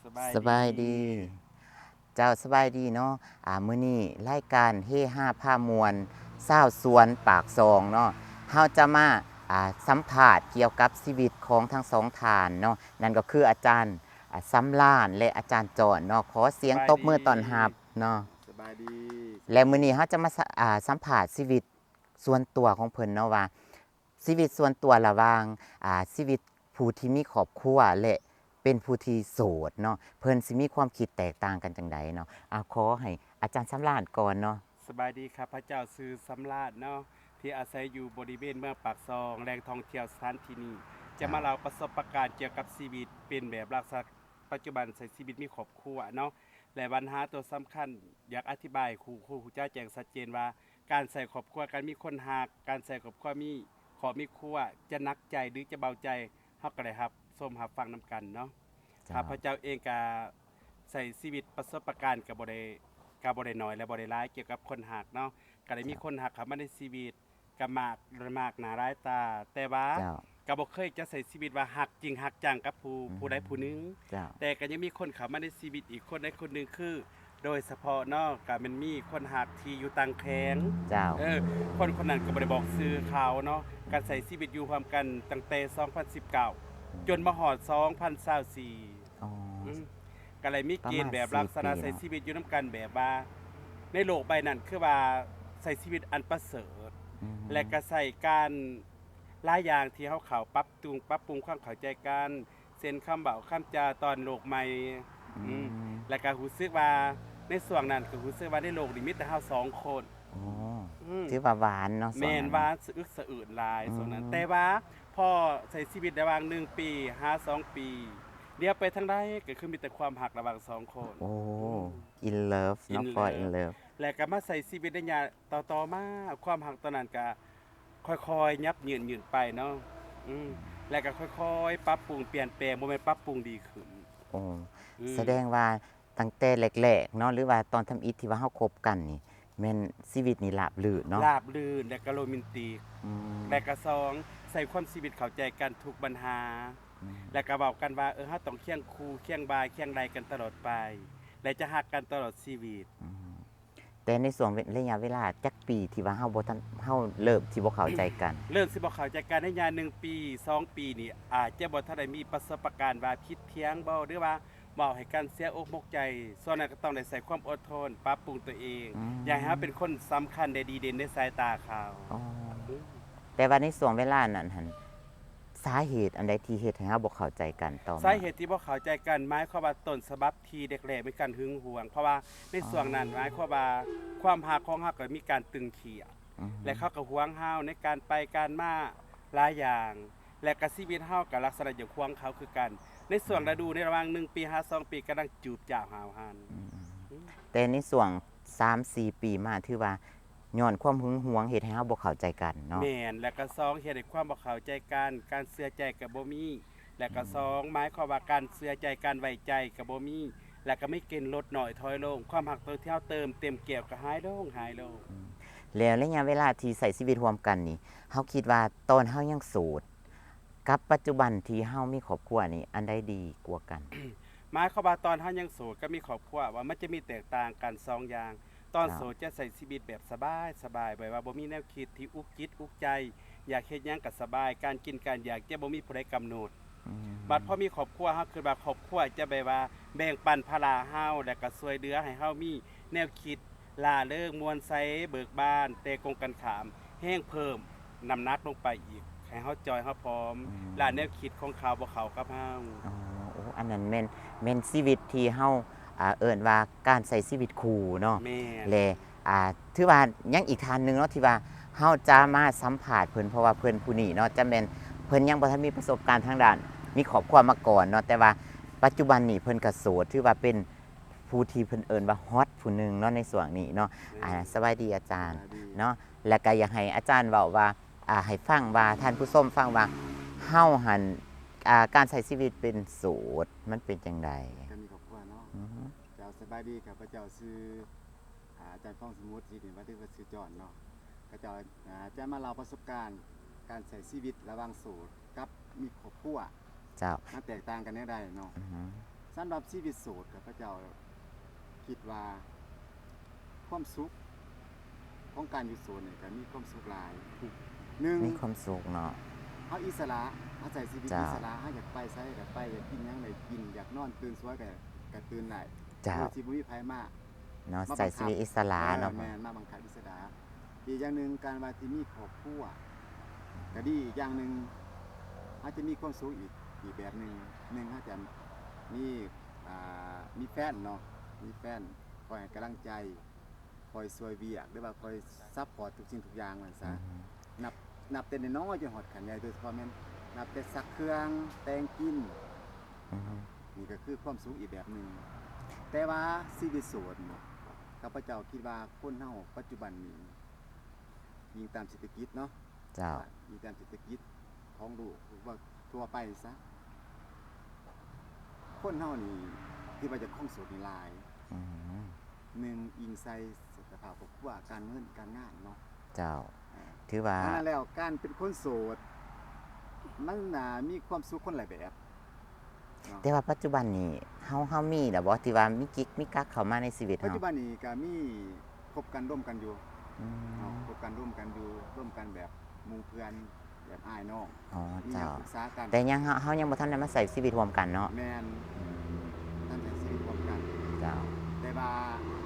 ສະບາຍດີ ສະບາຍດີ ເຈົ້າ ສະບາຍດີເນາະ. ອາ ມື້ນີ້ລາຍການເຮຮາພາມ່ວນ ຊາວສວນປາກຊ່ອງເນາະ ເຮົາຈະມາ ອາ ສຳພາດກ່ຽວກັບຊີວິດຂອງທັງສອງທ່ານເນາະ ນັ້ນກໍຄືອາຈານ ອາ ສຳລານ ແລະ ອາຈານຈອນເນາະ. ຂໍສຽງ ສະບາຍດີ ຕົບມືຕ້ອນຮັບເນາະ. ສະບາຍດີ. ແລະ ມື້ນີ້ເຮົາຈະມາສະ ອາ ສຳພາດຊີວິດສ່ວນຕົວຂອງເພິ່ນເນາະ ວ່າຊີວິດສ່ວນຕົວລະຫວ່າງ ອາ ຊີວິດຜູ້ທີ່ມີຄອບຄົວ ແລະ ເປັນຜູ້ທີ່ໂສດເນາະ ເພິ່ນຊິມີຄວາມຄິດແຕກຕ່າງກັນຈັ່ງໃດເນາະ. ອາ ຂໍໃຫ້ອາຈານສຳລານກ່ອນເນາະ. ສະບາຍດີ ຂ້າພະເຈົ້າຊື່ສຳລານເນາະ ທີ່ອາໄສຢູ່ບໍລິເວນເມືອງປາກຊ່ອງ ແຫຼ່ງທ່ອງທ່ຽວສະຖານທີ່ນີ້ ຈະມາເລົ່າປະສົບປະການກ່ຽວກັບຊີວິດ ເປັນແບບລັກສະນະປັດຈຸບັນ ໃຊ້ຊີວິດມີຄອບຄົວເນາະ ແລະ ບັນຫາຕົວສຳຄັນ ຢາກອະທິບາຍໃຫ້ຄູ່ ຄູ່ຮູ້ຈາແຈ້ງຊັດເຈນວ່າ ການໃຊ້ຄອບຄົວ ການມີຄົນຮັກ ການໃຊ້ຄອບຄົວ ມີຄອບມີຄົວ ຈະໜັກໃຈ ຫຼື ຈະເບົາໃຈ ເຮົາກໍໄດ້ຮັບຊົມຮັບຟັງນຳກັນເນາະ. ເຈົ້າ. ຂ້າພະເຈົ້າເອງກະໃຊ້ຊີວິດປະສົບປະການກະບໍ່ໄດ້ ກະບໍ່ໄດ້ໜ້ອຍ ແລະ ບໍ່ໄດ້ຫຼາຍ ກ່ຽວກັບຄົນຮັກເນາະ ກະໄດ້ມີ ເຈົ້າ ຄົນຮັກເຂົ້າມາໃນຊີວິດ ກະມາກ ມາກໜ້າຫຼາຍຕາ ແຕ່ວ່າ ເຈົ້າ ກະບໍ່ເຄີຍຈະໃຊ້ຊີວິດວ່າຮັກຈິງຮັກຈັງກັບຜູ້ ອືມ ຜູ້ໃດຜູ້ໜຶ່ງ ເຈົ້າ ແຕ່ກະຍັງມີຄົນເຂົ້າມາໃນຊີວິດອີກຄົນໃດຄົນໜຶ່ງ ຄື ໂດຍສະເພາະເນາະ ກະແມ່ນມີຄົນຮັກທີ່ຢູ່ຕ່າງແຂວງ ເຈົ້າ ເອີ ຄົນຄົນນັ້ນກໍບໍ່ໄດ້ບອກຊື່ເຂົາເນາະ ກະໃຊ້ຊີວິດຢູ່ຮ່ວມກັນຕັ້ງແຕ່ສອງພັນສິບເກົ້າ ອືມ ຈົນມາຮອດສອງພັນຊາວສີ່ ອໍ ອືມ ກະເລີຍມີເກນແບບລັກສະນະໃຊ້ຊີວິດຢູ່ນຳກັນແບບວ່າ ໃນໂລກໃບນັ້ນຄືວ່າໃຊ້ຊີວິດອັນປະເສີດ ອືມ ແລະກະໃຊ້ການຫຼາຍຢ່າງທີ່ເຮົາເຂົ້າປັບປຸງ ປັບປຸງຄວາມເຂົ້າໃຈກັນ ເຊັ່ນ ຄຳເວົ້າຄຳຈາຕອນໂລກໃໝ່ ອືມ ອືມ ແລະກະຮູ້ສຶກວ່າໃນຊ່ວງນັ້ນກໍຮູ້ສຶກວ່າໃນໂລກນີ້ມີແຕ່ເຮົາສອງຄົນ ອໍ ອືມ ຖືວ່າຫວານເນາະ ແມ່ນ ຊ່ວງນັ້ນ ຫວານສະອຶກສະອືນຫຼາຍ ອືມ ຊ່ວງນັ້ນ ແຕ່ວ່າພໍໃຊ້ຊີວິດລະຫວ່າງໜຶ່ງປີຫາສອງປີ ຫຼຽວໄປທາງໃດກໍຄືມີແຕ່ຄວາມຮັກລະຫວ່າງສອງຄົນ ໂອ້ ອືມ in love ເນາະ in love fall in love ແລະກໍມາໃຊ້ຊີວິດໄລຍະຕໍ່ໆມາ ຄວາມຮັກຕອນນັ້ນກໍຄ່ອຍໆຫຍັບເຍື່ອນໆໄປເນາະ ອືມ ແລະກໍຄ່ອຍໆປັບປຸງປ່ຽນແປງ ບໍ່ແມ່ນປັບປຸງດີຂຶ້ນ ໂອ້ ອືມ ສະແດງວ່າ ຕັ້ງແຕ່ແລກໆເນາະ ຫຼືວ່າຕອນທຳອິດທີ່ວ່າເຮົາຄົບກັນນີ້ ແມ່ນຊີວິດນີ້ລາບລື່ນເນາະ ລາບລື່ນ ແລະກະໂຣແມນຕິກ ອືມ ແລະກະສອງ ໃຊ້ຄວາມຊີວິດເຂົ້າໃຈກັນທຸກບັນຫາ ອືມ ແລະກະເວົ້າກັນວ່າ ເອີ ເຮົາຕ້ອງຄຽງຄູ່ຄຽງບ່າຍຄຽງໄລ່ກັນຕະຫຼອດໄປ ແລະຈະຮັກກັນຕະຫຼອດຊີວິດ ອືມ ແຕ່ໃນຊ່ວງເວ ໄລຍະເວລາຈັກປີທີ່ວ່າເຮົາບໍ່ທັນ ເຮົາເລີ່ມຊິບໍ່ເຂົ້າໃຈກັນ? ເລີ່ມຊິບໍ່ເຂົ້າໃຈກັນ ໄລຍະໜຶ່ງປີ ສອງປີນີ້ ອາດຈະບໍ່ທັນໄດ້ມີປະສົບປະການວ່າຜິດຖຽງບໍ່ ຫຼືວ່າເວົ້າໃຫ້ກັນເສຍອົກໝົກໃຈ ສ່ວນນັ້ນກໍຕ້ອງໄດ້ໃຊ້ຄວາມອົດທົນ ປັບປຸງຕົວເອງ ອືມ ຢ່າໃຫ້ເຮົາເປັນຄົນສຳຄັນ ແລະ ດີເດັ່ນໃນສາຍຕາເຂົາ ອໍ ອືມ ແຕ່ວ່າໃນຊ່ວງເວລານັ້ນຫັ້ນ ສາເຫດອັນໃດທີ່ເຮັດໃຫ້ເຮົາບໍ່ເຂົ້າໃຈກັນຕໍ່ມາ? ສາເຫດທີ່ບໍ່ເຂົ້າໃຈກັນ ໝາຍຄວາມວ່າຕົ້ນສະບັບທີ່ແລກໆ ມີການຫຶງຫວງ ເພາະວ່າໃນຊ່ວງນັ້ນ ອໍ ໝາຍຄວາມວ່າຄວາມຮັກຂອງເຮົາກໍມີການຕຶງຂຽດ ອືມ ແລະ ເຂົາກໍຫວງເຮົາໃນການໄປການມາຫຼາຍຢ່າງ ແລະ ກະຊີວິດເຮົາກໍລັກສະນະຢາກຫວງເຂົາຄືກັນ ໃນຊ່ວງລະດູໃນລະຫວ່າງໜຶ່ງປີຫາສອງປີ ກຳລັງຈູບຈາບຫາວຫັນ ອືມ ອືມ ແຕ່ໃນຊ່ວງສາມສີ່ປີມາ ຖືວ່າ ຍ້ອນຄວາມຫຶງຫວງເຮັດໃຫ້ເຮົາບໍ່ເຂົ້າໃຈກັນເນາະ ແມ່ນ ແລະກະສອງ ເຮັດໃຫ້ຄວາມບໍ່ເຂົ້າໃຈກັນ ການເຊື່ອໃຈກໍບໍ່ມີ ແລະກະ ອືມ ສອງ ໝາຍຄວາມວ່າການເຊື່ອໃຈ ການໄວ້ໃຈກໍບໍ່ມີ ແລະກະມີເກນລົດນ້ອຍຖອຍລົງ ຄວາມຮັກຕົວທີ່ເຮົາເຕີມເຕັມແກ້ວກໍຫາຍລົງ ຫາຍລົງ ອືມ ແລ້ວໄລຍະເວລາທີ່ໃຊ້ຊີວິດຮ່ວມກັນນີ້ ເຮົາຄິດວ່າຕອນເຮົາຍັງໂສດ ກັບປັດຈຸບັນທີ່ເຮົາມີຄອບຄົວນີ້ ອັນໃດດີກວ່າກັນ? ໝາຍຄວາມວ່າຕອນເຮົາຍັງໂສດກັບມີຄອບຄົວ ວ່າມັນຈະມີແຕກຕ່າງກັນສອງຢ່າງ ຕອນ ເຈົ້າ ໂສດຈະໃຊ້ຊີວິດແບບສະບາຍໆ ແບບວ່າບໍ່ມີແນວຄິດທີ່ອຸກຈິດອຸກໃຈ ຢາກເຮັດຫຍັງກໍສະບາຍ ການກິນການຢາກຈະບໍ່ມີຜູ້ໃດກຳນົດ ອືມ ບັດພໍມີຄອບຄົວ ເຮົາຄິດວ່າຄອບຄົວຈະແບບວ່າແບ່ງປັນພາລະເຮົາ ແລະກໍຊ່ວຍເຫຼືອໃຫ້ເຮົາມີແນວຄິດ ລ່າເລີງ ມ່ວນໃສ ເບີກບານ ແຕ່ກົງກັນຂ້າມ ແຮງເພີ່ມນ້ຳໜັກລົງໄປອີກ ໃຫ້ເຮົາຈ່ອຍເຮົາຜອມ ອືມ ແລະແນວຄິດຂອງເຂົາບໍ່ເຂົ້າກັບເຮົາ ອໍ ໂອ້ ອັນນັ້ນແມ່ນ ແມ່ນຊີວິດທີ່ເຮົາ ອ່າ ເອີ້ນວ່າການໃຊ້ຊີວິດຄູ່ເນາະ ແມ່ນ ແລະ ອ່າ ຖືວ່າຍັງອີກທ່ານໜຶ່ງເນາະ ທີ່ວ່າເຮົາຈະມາສຳພາດເພິ່ນ ເພາະວ່າເພິ່ນຜູ້ນີ້ເນາະ ຈະແມ່ນເພິ່ນຍັງບໍ່ທັນມີປະສົບການທາງດ້ານມີຄອບຄົວມາກ່ອນເນາະ ແຕ່ວ່າປັດຈຸບັນນີ້ເພິ່ນກໍໂສດ ຖືວ່າເປັນ ຜູ້ທີ່ເພິ່ນເອີ້ນວ່າຮອດຜູ້ໜຶ່ງເນາະ ໃນຊ່ວງນີ້ເນາະ ແມ່ນ ອ່າ ສະບາຍດີອາຈານ ສະບາຍດີ ເນາະ ແລ້ວກໍຢາກໃຫ້ອາຈານເວົ້າວ່າ ອ່າ ໃຫ້ຟັງວ່າ ທ່ານຜູ້ຊົມຟັງວ່າ ເຮົາຫັ້ນ ອ່າ ການໃຊ້ຊີວິດເປັນໂສດ ມັນເປັນຈັ່ງໃດ? ການມີຄອບຄົວເນາະ ອືຮຶ ເຈົ້າ ສະບາຍດີ ຂ້າພະເຈົ້າຊື່ ອາ ອາຈານຟອງສະໝຸດ ທີ່ນີ້ວ່າ ຫຼືວ່າຊື່ຈອນເນາະ ຂ້າພະເຈົ້າ ອາ ຈະມາເລົ່າປະສົບການການໃຊ້ຊີວິດລະຫວ່າງໂສດກັບມີຄອບຄົວ ເຈົ້າ ມັນແຕກຕ່າງກັນແນວໃດເນາະ ອືຮຶ ສຳລັບຊີວິດໂສດ ຂ້າພະເຈົ້າຄິດວ່າຄວາມສຸກຂອງການຢູ່ໂສດນີ້ກໍມີຄວາມສຸກຫຼາຍ. ໜຶ່ງ ມີຄວາມສຸກເນາະ ເຮົາອິດສະຫຼະ ເຮົາໃຊ້ຊີວິດ ເຈົ້າ ອິດສະຫຼະ ເຮົາຢາກໄປໃສກໍໄປ ຢາກກິນຫຍັງໄດ້ກິນ ຢາກນອນຕື່ນສວຍກໍ ກໍຕື່ນໄດ້ ເຈົ້າ ໂດຍທີ່ບໍ່ມີໃຜມາ ເນາະ ມາບັງຄັບ ໃຊ້ຊີວິດອິດສະຫຼະເນາະ ເອີ ແມ່ນ ມາບັງຄັບອິດສະຫຼະ. ອີກຢ່າງໜຶ່ງ ການວ່າທີ່ມີຄອບຄົວກໍດີ ອີກຢ່າງໜຶ່ງ ເຮົາຈະມີຄວາມສຸກອີກ ອີກແບບໜຶ່ງ. ໜຶ່ງ ເຮົາຈະມີ ອ່າ ມີແຟນເນາະ ມີແຟນຄອຍໃຫ້ກຳລັງໃຈ ຄອຍຊ່ວຍວຽກ ຫຼືວ່າຄອຍຊັບພອດທຸກສິ່ງທຸກຢ່າງວ່າຊັ້ນຊະ. ອືຮຶ ນັບ ນັບແຕ່ນ້ອຍໆ ຈົນຮອດຂັ້ນໃຫຍ່ ໂດຍສະເພາະແມ່ນນັບແຕ່ຊັກເຄື່ອງ ແຕ່ງກິນ ອືຮຶ ນີ້ກໍຄືຄວາມສຸກອີກແບບໜຶ່ງ. ແຕ່ວ່າຊີວິດໂສດນີ້ ຂ້າພະເຈົ້າຄິດວ່າຄົນເຮົາປັດຈຸບັນນີ້ ອີງຕາມເສດຖະກິດເນາະ ເຈົ້າ ອີງຕາມເສດຖະກິດຂອງໂລກ ຫຼືວ່າທົ່ວໄປຊະ ຄົນເຮົານີ້ທີ່ວ່າຈະຄອງໂສດນີ້ຫຼາຍ. ອືມ ໜຶ່ງ ອີງໃສ່ສະພາບຄອບຄົວ ການເງິນການງານເນາະ ເຈົ້າ ເອີ ຖືວ່າ ອັນນັ້ນແລ້ວ ການເປັນຄົນໂສດ ມັນ ອ່າ ມີຄວາມສຸກຄົນລະແບບເນາະ. ແຕ່ວ່າປັດຈຸບັນນີ້ ເຮົາ ເຮົາມີແລ້ວບໍ່ ທີ່ວ່າມີກິກມີກັກເຂົ້າມາໃນຊີວິດເຮົາ? ປັດຈຸບັນນີ້ກໍມີ ຄົບກັນ ລົມກັນຢູ່ ອືມ ເນາະ ຄົບກັນ ລົມກັນຢູ່ ລົມກັນແບບໝູ່ເພື່ອນ ແບບອ້າຍນ້ອງ ອໍ ມີຫຍັງ ເຈົ້າ ປຶກສາກັນ ແຕ່ຍັງ ເຮົາ ເຮົາຍັງບໍ່ທັນໄດ້ມາໃຊ້ຊີວິດຮ່ວມກັນເນາະ. ແມ່ນ ອືມ ບໍ່ທັນໃຊ້ຊີວິດຮ່ວມກັນ ເຈົ້າ ແຕ່ວ່າ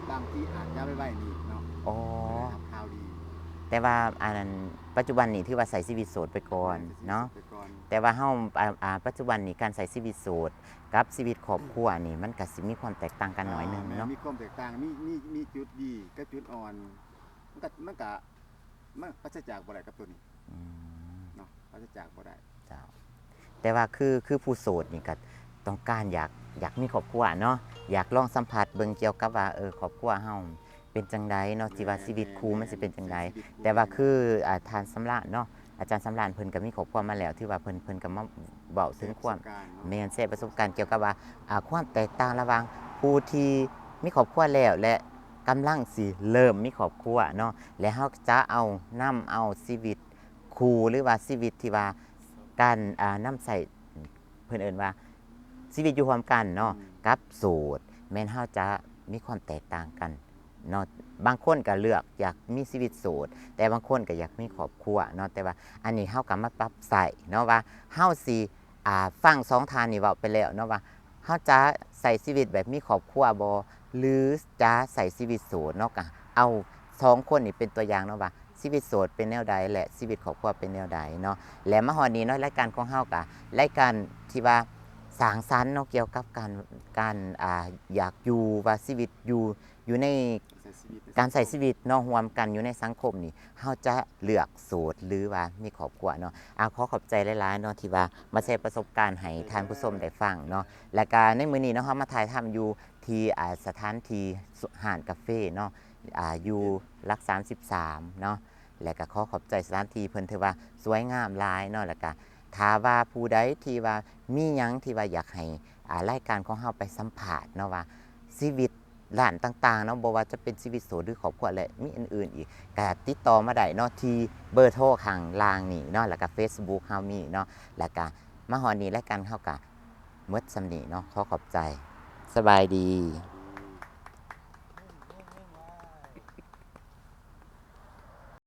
ບາງທີອາດຈະໄວໆນີ້ເນາະ ໂອ້ ຈະໄດ້ຮັບຂ່າວດີ. ແຕ່ວ່າອັນນັ້ນ ປັດຈຸບັນນີ້ຖືວ່າໃຊ້ຊີວິດໂສດໄປກ່ອນ ແມ່ນ ໃຊ້ຊີວິດ ເນາະ ໂສດໄປກ່ອນ ແຕ່ວ່າເຮົາ ອາ ອາ ປັດຈຸບັນນີ້ການໃຊ້ຊີວິດໂສດກັບຊີວິດຄອບຄົວນີ້ ມັນກະຊິມີຄວາມແຕກຕ່າງກັນໜ້ອຍໜຶ່ງເນາະ ແມ່ນ ມີຄວາມແຕກຕ່າງ ມີ ມີ ມີຈຸດດີກັບຈຸດອ່ອນ ມັນກະ ມັນກະ ມັນປາສະຈາກບໍ່ໄດ້ກັບໂຕນີ້ ອືມ ເນາະ ປາສະຈາກບໍ່ໄດ້ ເຈົ້າ ແຕ່ວ່າຄື ຄືຜູ້ໂສດນີ້ກະຕ້ອງການຢາກ ຢາກມີຄອບຄົວເນາະ ຢາກລອງສຳຜັດເບິ່ງກ່ຽວກັບວ່າ ເອີ ຄອບຄົວເຮົາເປັນຈັ່ງໃດເນາະ ທີ່ວ່າຊີວິດຄູ່ມັນຊິເປັນຈັ່ງໃດ ແຕ່ວ່າຄື ອາ ທ່ານສຳລານເນາະ ອາຈານສຳລານເພິ່ນກໍມີຄອບຄົວມາແລ້ວ ຖືວ່າເພິ່ນ ເພິ່ນກໍມາເວົ້າເຖິງຄວາມ ປະສົບການເນາະ ແມ່ນ ແຊປະສົບການກ່ຽວກັບວ່າ ອາ ຄວາມແຕກຕ່າງລະຫວ່າງຜູ້ທີ່ມີຄອບຄົວແລ້ວ ແລະ ກຳລັງຊິເລີ່ມມີຄອບຄົວເນາະ ແລະ ເຮົາຈະເອົາ ນຳເອົາຊີວິດຄູ່ ຫຼືວ່າຊີວິດທີ່ວ່າການ ອາ ນຳໃຊ້ ເພິ່ນເອີ້ນວ່າຊີວິດຢູ່ຮ່ວມກັນເນາະ ອືມ ກັບໂສດ ແມ່ນເຮົາຈະມີຄວາມແຕກຕ່າງກັນເນາະ. ບາງຄົນກໍເລືອກຢາກມີຊີວິດໂສດ ແຕ່ບາງຄົນກໍຢາກມີຄອບຄົວເນາະ ແຕ່ວ່າອັນນີ້ເຮົາກໍມາປັບໃຊ້ເນາະ ວ່າເຮົາຊິ ອາ ຟັງສອງທ່ານນີ້ເວົ້າໄປແລ້ວເນາະ ວ່າເຮົາຈະໃຊ້ຊີວິດແບບມີຄອບຄົວບໍ່ ຫຼື ຈະໃຊ້ຊີວິດໂສດເນາະ ກໍເອົາສອງຄົນນີ້ເປັນຕົວຢ່າງເນາະ ວ່າຊີວິດໂສດເປັນແນວໃດ ແລະ ຊີວິດຄອບຄົວເປັນແນວໃດເນາະ. ແລະ ມາຮອດນີ້ເນາະ ລາຍການຂອງເຮົາກໍລາຍການທີ່ວ່າສ້າງສັນເນາະ ກ່ຽວກັບການ ການ ອາ ຢາກຢູ່ ວ່າຊີວິດຢູ່ ຢູ່ໃນ ໃຊ້ຊີວິດ ການໃຊ້ຊີວິດເນາະ ຮ່ວມກັນຢູ່ໃນສັງຄົມນີ້ ເຮົາຈະເລືອກໂສດ ຫຼືວ່າມີຄອບຄົວເນາະ. ອາ ຂໍຂອບໃຈຫຼາຍໆເນາະ ທີ່ວ່າມາແຊປະສົບການໃຫ້ທ່ານຜູ້ຊົມໄດ້ຟັງເນາະ. ແລ້ວກະໃນມື້ນີ້ເນາະ ເຮົາມາຖ່າຍທຳຢູ່ທີ່ ອາ ສະຖານທີ່ ຮ້ານກາເຟເນາະ ອາ ຢູ່ຫຼັກສາມສິບສາມເນາະ. ແລ້ວກະຂໍຂອບໃຈສະຖານທີ່ເພິ່ນ ຖືວ່າສວຍງາມຫຼາຍເນາະ. ແລ້ວກະຖ້າວ່າຜູ້ໃດທີ່ວ່າມີຫຍັງທີ່ວ່າຢາກໃຫ້ ອາ ລາຍການຂອງເຮົາໄປສຳພາດເນາະ ວ່າຊີວິດ ຮ້ານຕ່າງໆເນາະ ບໍ່ວ່າຈະເປັນຊີວິດໂສດ ຫຼື ຄອບຄົວ ແລະ ມີອື່ນໆອີກ ກະຕິດຕໍ່ມາໄດ້ເນາະ ທີ່ເບີໂທຂ້າງລ່າງນີ້ເນາະ ແລ້ວກະເຟສບຸກເຮົາມີເນາະ. ແລ້ວກະມາຮອດນີ້ ລາຍການເຮົາກະໝົດສ່ຳນີ້ເນາະ. ຂໍຂອບໃຈ. ສະບາຍດີ.